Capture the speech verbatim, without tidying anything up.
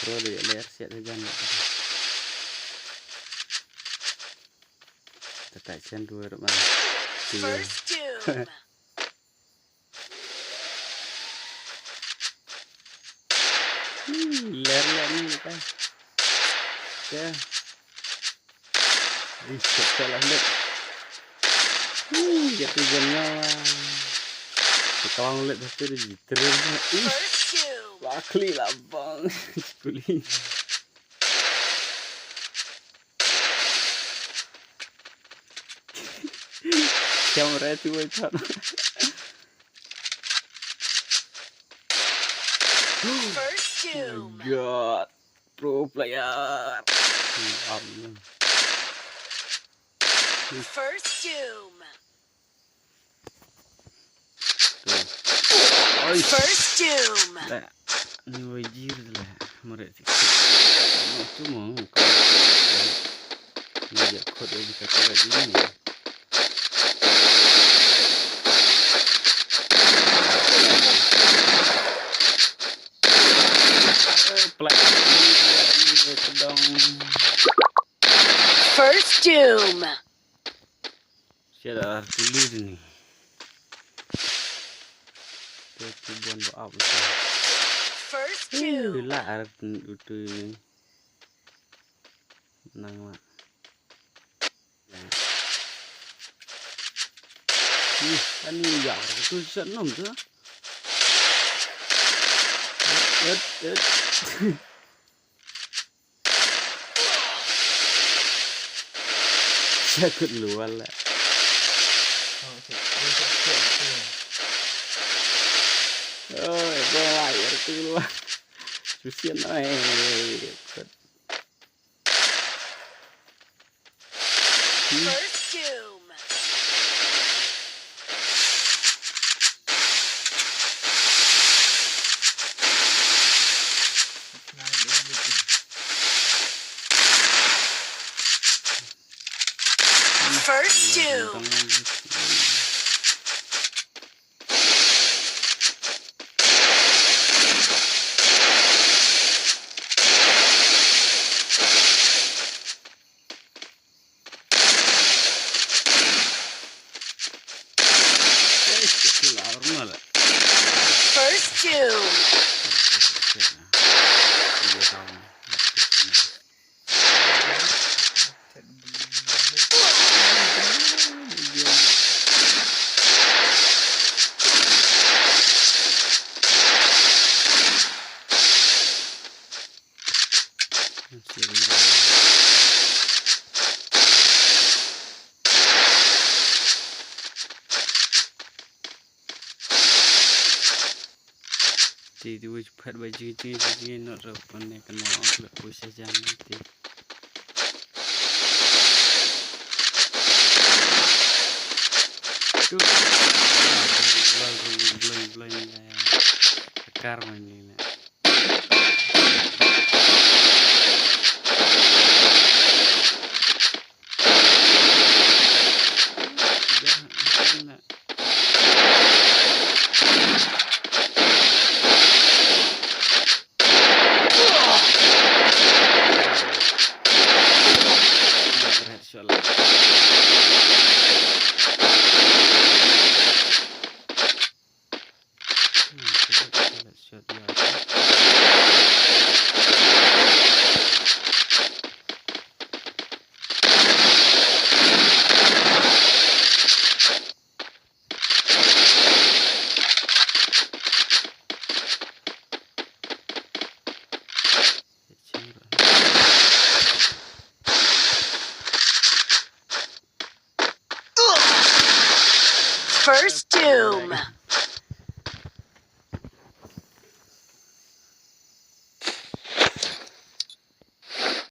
Pro de ler siat hajan. Tetai sen dua mak. First doom. Hmm, ler ler ni ka. Ya. Ih, siap salah ler. Hmm, jatuh jam nyawa. Kawang ler tu di tren. Ih, first doom. Bakli lah bang. Kuli. Kamera tu ai thot. First doom. God. Pro player. Hmm, am. First doom. Oi. First doom. Lah. Ni wajir lah. Mare tik. Mo tu mo. Ni ya kot lagi kata lagi ni. Plak. Ni kedong. First doom. Siat ar tuli ni. Tu tu buan ba ap tu. First doom. Ila ar tu ni. Nang ma. Ih, ani ya tu siat nom tu. Et, et. Siakut luar lah. Oi, boy, er tu luar. Susian oi. First doom. First doom. First doom. Ti ti wis phat ba jing jing jing jing not rap pan ne kan mo ang le push jam ti. Tu. Blang blang blang blang. Kar ma ni ne. First doom.